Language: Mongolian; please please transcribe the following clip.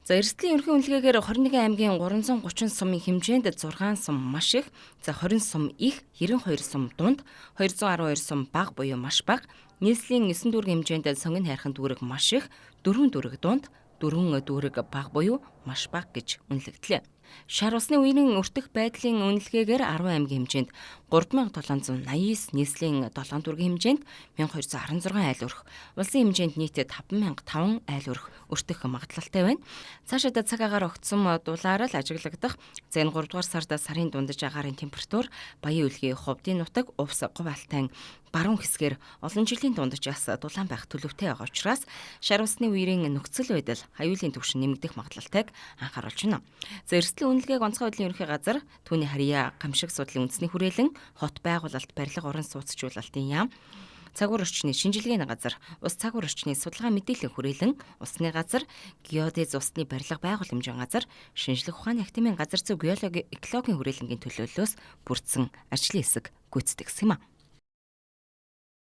За эрсдлийн ерөнхий үнэлгээгээр 21 аймгийн 330 сумын хэмжээнд 6 сум маш их, за 20 сум их, 92 сум дунд, 212 сум бага буюу маш бага, нийслэлийн 9 дүүргийн хэмжээнд сонгон хайрхан дүүрэг маш их, 4 дүүрэг дунд, 4 дүүрэг бага буюу маш бага гэж үнэлэгдлээ. Шар усны үеийн өртөх байдлын үнэлгээгээр 10 аймгийн хэмжээнд 3789, нийслэлийн 7 дүүргийн хэмжээнд 1216 айл өрх, улсын хэмжээнд нийтдээ 5005 айл өрх өртөх магадлалтай байна. Цаашид цаг агаар огцом дулаар л ажиглагдах. За энэ 3 дугаар сард сарын дундаж агаарын температур Баян үлгийн Ховдын нутаг, Увс Говь Алтайн баруун хэсгээр олон жилийн дунджаас дулаан байх төлөвтэй байгаа учраас шар усны үерийн нөхцөл байдал аюулын түвшин нэмэгдэх магадлалтайг анхааруулж байна. За эрсдлийн үнэлгээг онцгой байдлын ерөнхий газар, түүний харьяа гамшиг судлалын үндэсний хүрээлэн, хот байгуулалт, барилга орон сууцчуулалтын яам, цагуур орчны шинжилгээний газар, ус цагуур орчны судалгаа мэдээллийн хүрээлэн, усны газар, геодез усны барилга байгууламжийн газар, шинжлэх ухааны академийн газар зүй геологи экологийн хүрээлэнгийн төлөөллөөс бүрдсэн ажлын хэсэг гүйцэтгэсэн юм а.